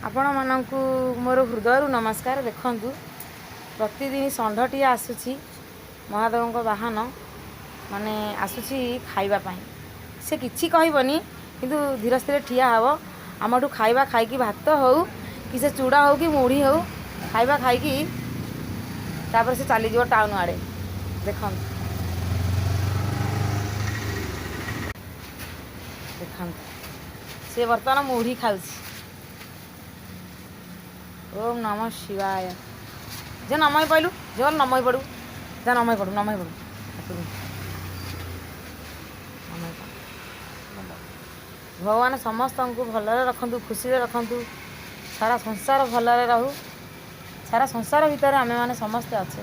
ଆପଣମାନଙ୍କୁ ମୋର ହୃଦୟରୁ ନମସ୍କାର। ଦେଖନ୍ତୁ, ପ୍ରତିଦିନ ଷଣ୍ଢଟିଏ ଆସୁଛି, ମହାଦେବଙ୍କ ବାହନ ମାନେ ଆସୁଛି ଖାଇବା ପାଇଁ। ସେ କିଛି କହିବନି, କିନ୍ତୁ ଧୀର ସ୍ଥିରେ ଠିଆ ହେବ। ଆମଠୁ ଖାଇବା ଖାଇକି, ଭାତ ହେଉ କି ସେ ଚୁଡ଼ା ହେଉ କି ମୁଢ଼ି ହେଉ, ଖାଇବା ଖାଇକି ତାପରେ ସେ ଚାଲିଯିବ ଟାଉନ୍ ଆଡ଼େ। ଦେଖନ୍ତୁ, ଦେଖନ୍ତୁ, ସେ ବର୍ତ୍ତମାନ ମୁଢ଼ି ଖାଉଛି। ଓମ୍ ନମ ଶିବାୟ। ଯେ ନମଇ ପଇଲୁ, ଯେ ନମଇ ପଡ଼ୁ, ଯା ନମଇ ପଡ଼ୁ, ନମଇ ପଡ଼ୁ, ନମଇ ପଡ଼ୁ। ଭଗବାନ ସମସ୍ତଙ୍କୁ ଭଲରେ ରଖନ୍ତୁ, ଖୁସିରେ ରଖନ୍ତୁ, ସାରା ସଂସାର ଭଲରେ ରହୁ। ସାରା ସଂସାର ଭିତରେ ଆମେମାନେ ସମସ୍ତେ ଅଛେ।